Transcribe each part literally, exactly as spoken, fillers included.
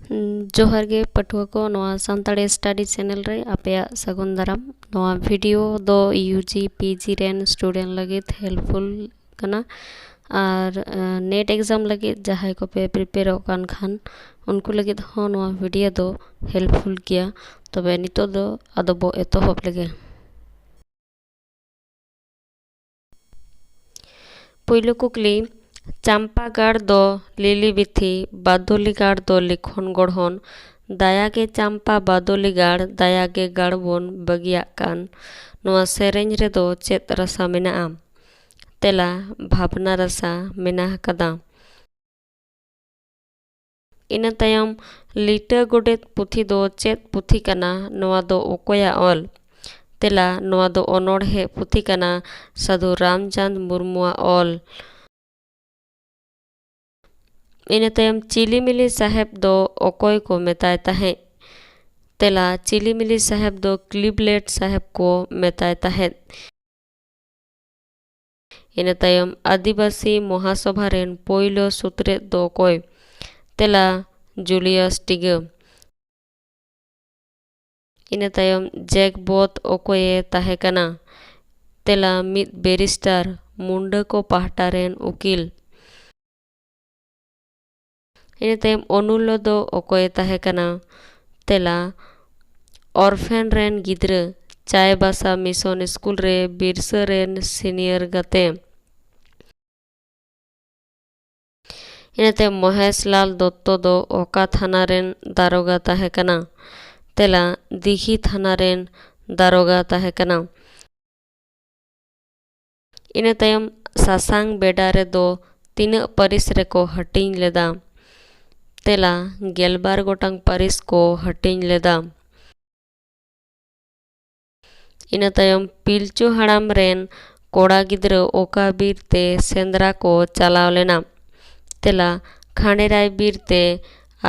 ᱡᱚᱦᱟᱨ ᱜᱮ ᱯᱟᱹᱴᱷᱩᱣᱟᱹ ᱠᱚ, ᱱᱚᱣᱟ ᱥᱟᱱᱛᱟᱲᱤ ᱥᱴᱟᱰᱤ ᱪᱮᱱᱮᱞ ᱨᱮ ᱟᱯᱮᱭᱟᱜ ᱥᱟᱹᱜᱩᱱ ᱫᱟᱨᱟᱢ᱾ ᱱᱚᱣᱟ ᱵᱷᱤᱰᱤᱭᱳ ᱫᱚ ᱤᱭᱩ ᱡᱤ ᱯᱤ ᱡᱤ ᱨᱮᱱ ᱥᱴᱩᱰᱮᱱᱴ ᱞᱟᱹᱜᱤᱫ ᱦᱮᱞᱯᱯᱷᱩᱞ ᱠᱟᱱᱟ, ᱟᱨ ᱱᱮᱴ ᱮᱠᱡᱟᱢ ᱞᱟᱹᱜᱤᱫ ᱡᱟᱦᱟᱸᱭ ᱠᱚᱯᱮ ᱯᱨᱤᱯᱮᱭᱟᱨᱚᱜ ᱠᱟᱱ ᱠᱷᱟᱱ, ᱩᱱᱠᱩ ᱞᱟᱹᱜᱤᱫ ᱦᱚᱸ ᱱᱚᱣᱟ ᱵᱷᱤᱰᱤᱭᱳ ᱫᱚ ᱦᱮᱞᱯᱯᱷᱩᱞ ᱜᱮᱭᱟ᱾ ᱛᱚᱵᱮ ᱱᱤᱛᱚᱜ ᱫᱚ ᱟᱫᱚ ᱵᱚ ᱮᱛᱚᱦᱚᱵ ᱞᱮᱜᱮ᱾ ᱯᱩᱭᱞᱩ ᱠᱩᱠᱞᱤ, ᱪᱟᱢᱯᱟ ᱜᱟᱲ ᱫᱚ ᱞᱤᱞᱤ ᱵᱤᱛᱷᱤ, ᱵᱟᱫᱚᱞᱤ ᱜᱟᱲ ᱫᱚ ᱞᱤᱠᱷᱚᱱ ᱜᱚᱲᱦᱚᱱ, ᱫᱟᱭᱟ ᱜᱮ ᱪᱟᱢᱯᱟ ᱵᱟᱫᱚᱞᱤ ᱜᱟᱲ, ᱫᱟᱭᱟ ᱜᱮ ᱜᱟᱲ ᱵᱚᱱ ᱵᱟᱹᱜᱤᱭᱟᱜ ᱠᱟᱱ᱾ ᱱᱚᱣᱟ ᱥᱮᱨᱮᱧ ᱨᱮᱫᱚ ᱪᱮᱫ ᱨᱟᱥᱟ ᱢᱮᱱᱟᱜᱼᱟ? ᱛᱮᱞᱟ, ᱵᱷᱟᱵᱽᱱᱟ ᱨᱟᱥᱟ ᱢᱮᱱᱟᱜ ᱟᱠᱟᱫᱟ᱾ ᱤᱱᱟᱹ ᱛᱟᱭᱚᱢ, ᱞᱤᱴᱟᱹ ᱜᱚᱰᱮᱛ ᱯᱩᱛᱷᱤ ᱫᱚ ᱪᱮᱫ ᱯᱩᱛᱷᱤ ᱠᱟᱱᱟ? ᱱᱚᱣᱟ ᱫᱚ ᱚᱠᱚᱭᱟᱜ ᱚᱞ? ᱛᱮᱞᱟ, ᱱᱚᱣᱟ ᱫᱚ ᱚᱱᱚᱬᱦᱮ ᱯᱩᱛᱷᱤ ᱠᱟᱱᱟ, ᱥᱟᱹᱫᱷᱩ ᱨᱟᱢᱪᱟᱸᱫᱽ ᱢᱩᱨᱢᱩᱣᱟᱜ ᱚᱞ᱾ ᱤᱱᱟᱹ ᱛᱟᱭᱚᱢ, ᱪᱤᱞᱤᱢᱤᱞᱤ ᱥᱟᱦᱮᱵᱽ ᱫᱚ ᱚᱠᱚᱭ ᱠᱚ ᱢᱮᱛᱟᱭ ᱛᱟᱦᱮᱸᱫ? ᱛᱮᱞᱟ, ᱪᱤᱞᱤᱢᱤᱞᱤ ᱥᱟᱦᱮᱵᱽ ᱫᱚ ᱠᱞᱤᱵᱞᱮᱴ ᱥᱟᱦᱮᱵᱽ ᱠᱚ ᱢᱮᱛᱟᱭ ᱛᱟᱦᱮᱸᱫ᱾ ᱤᱱᱟᱹ ᱛᱟᱭᱚᱢ, ᱟᱹᱫᱤᱵᱟᱹᱥᱤ ᱢᱚᱦᱟᱥᱚᱵᱷᱟ ᱨᱮᱱ ᱯᱳᱭᱞᱳ ᱥᱩᱛᱨᱮᱫ ᱫᱚ ᱚᱠᱚᱭ? ᱛᱮᱞᱟ, ᱡᱩᱞᱤᱭᱟᱥ ᱴᱤᱜᱟᱹ᱾ ᱤᱱᱟᱹ ᱛᱟᱭᱚᱢ, ᱡᱮᱠ ᱵᱚᱛ ᱚᱠᱚᱭᱮ ᱛᱟᱦᱮᱸ ᱠᱟᱱᱟ? ᱛᱮᱞᱟ, ᱢᱤᱫ ᱵᱮᱨᱤᱥᱴᱟᱨ, ᱢᱩᱱᱰᱟᱹ ᱠᱚ ᱯᱟᱦᱴᱟ ᱨᱮᱱ ᱩᱠᱤᱞ᱾ ᱤᱱᱟᱹ ᱛᱟᱭᱚᱢ, ᱚᱱᱩᱞᱞᱚ ᱫᱚ ᱚᱠᱚᱭᱮ ᱛᱟᱦᱮᱸ ᱠᱟᱱᱟ? ᱛᱮᱞᱟ, ᱚᱨᱯᱷᱮᱱ ᱨᱮᱱ ᱜᱤᱫᱽᱨᱟᱹ, ᱪᱟᱭᱵᱟᱥᱟ ᱢᱤᱥᱚᱱ ᱥᱠᱩᱞ ᱨᱮ ᱵᱤᱨᱥᱟᱹ ᱨᱮᱱ ᱥᱤᱱᱤᱭᱚᱨ ᱜᱟᱛᱮ᱾ ᱤᱱᱟᱹ ᱛᱟᱭᱚᱢ, ᱢᱚᱦᱮᱥᱞᱟᱞ ᱫᱚᱛᱛᱚ ᱫᱚ ᱚᱠᱟ ᱛᱷᱟᱱᱟ ᱨᱮᱱ ᱫᱟᱨᱚᱜᱟ ᱛᱟᱦᱮᱸ ᱠᱟᱱᱟ? ᱛᱮᱞᱟ, ᱫᱤᱜᱷᱤ ᱛᱷᱟᱱᱟ ᱨᱮᱱ ᱫᱟᱨᱚᱜᱟ ᱛᱟᱦᱮᱸ ᱠᱟᱱᱟ᱾ ᱤᱱᱟᱹ ᱛᱟᱭᱚᱢ, ᱥᱟᱥᱟᱝ ᱵᱮᱰᱟ ᱨᱮᱫᱚ ᱛᱤᱱᱟᱹᱜ ᱯᱟᱹᱨᱤᱥ ᱨᱮᱠᱚ ᱦᱟᱹᱴᱤᱧ ᱞᱮᱫᱟ? ᱛᱮᱞᱟ, ᱜᱮᱞᱵᱟᱨ ᱜᱚᱴᱟᱝ ᱯᱟᱹᱨᱤᱥ ᱠᱚ ᱦᱟᱹᱴᱤᱧ ᱞᱮᱫᱟ᱾ ᱤᱱᱟᱹ ᱛᱟᱭᱚᱢ, ᱯᱤᱞᱪᱩ ᱦᱟᱲᱟᱢ ᱨᱮᱱ ᱠᱚᱲᱟ ᱜᱤᱫᱽᱨᱟᱹ ᱚᱠᱟ ᱵᱤᱨ ᱛᱮ ᱥᱮᱸᱫᱽᱨᱟ ᱠᱚ ᱪᱟᱞᱟᱣ ᱞᱮᱱᱟ? ᱛᱮᱞᱟ, ᱠᱷᱟᱸᱰᱮᱨᱟᱭ ᱵᱤᱨ ᱛᱮ,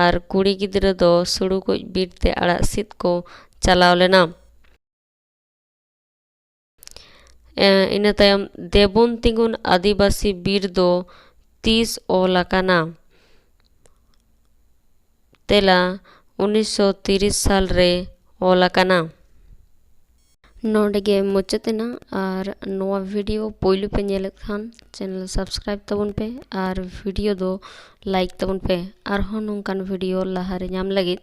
ᱟᱨ ᱠᱩᱲᱤ ᱜᱤᱫᱽᱨᱟᱹ ᱫᱚ ᱥᱩᱲᱩᱠᱩᱡ ᱵᱤᱨ ᱛᱮ ᱟᱲᱟᱜ ᱥᱤᱫ ᱠᱚ ᱪᱟᱞᱟᱣ ᱞᱮᱱᱟ᱾ ᱮ, ᱤᱱᱟᱹ ᱛᱟᱭᱚᱢ, ᱫᱮᱵᱚᱱ ᱛᱤᱸᱜᱩᱱ ᱟᱹᱫᱤᱵᱟᱹᱥᱤ ᱵᱤᱨ ᱫᱚ ᱛᱤᱥ ᱚᱞ ᱟᱠᱟᱱᱟ? ᱛᱮᱞᱟ ᱩᱱᱤᱥᱥᱚ ᱛᱤᱨᱤᱥ ᱥᱟᱞ ᱨᱮ ᱚᱞ ᱟᱠᱟᱱᱟ᱾ ᱱᱚᱰᱮ ᱜᱮ ᱢᱩᱪᱟᱹᱫ ᱮᱱᱟ᱾ ᱟᱨ ᱱᱚᱣᱟ ᱵᱷᱤᱰᱤᱭᱳ ᱯᱳᱭᱞᱳ ᱯᱮ ᱧᱮᱞᱮᱫ ᱠᱷᱟᱱ ᱪᱮᱱᱮᱞ ᱥᱟᱵᱥᱠᱨᱟᱭᱤᱵ ᱛᱟᱵᱚᱱ ᱯᱮ ᱟᱨ ᱵᱷᱤᱰᱤᱭᱳ ᱫᱚ ᱞᱟᱭᱤᱠ ᱛᱟᱵᱚᱱ ᱯᱮ᱾ ᱟᱨᱦᱚᱸ ᱱᱚᱝᱠᱟᱱ ᱵᱷᱤᱰᱤᱭᱳ ᱞᱟᱦᱟᱨᱮ ᱧᱟᱢ ᱞᱟᱹᱜᱤᱫ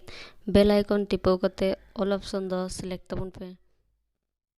ᱵᱮᱞ ᱟᱭᱠᱚᱱ ᱴᱤᱯᱟᱹᱣ ᱠᱟᱛᱮ ᱚᱞ ᱚᱯᱥᱚᱱ ᱫᱚ ᱥᱤᱞᱮᱠᱴ ᱛᱟᱵᱚᱱ ᱯᱮ᱾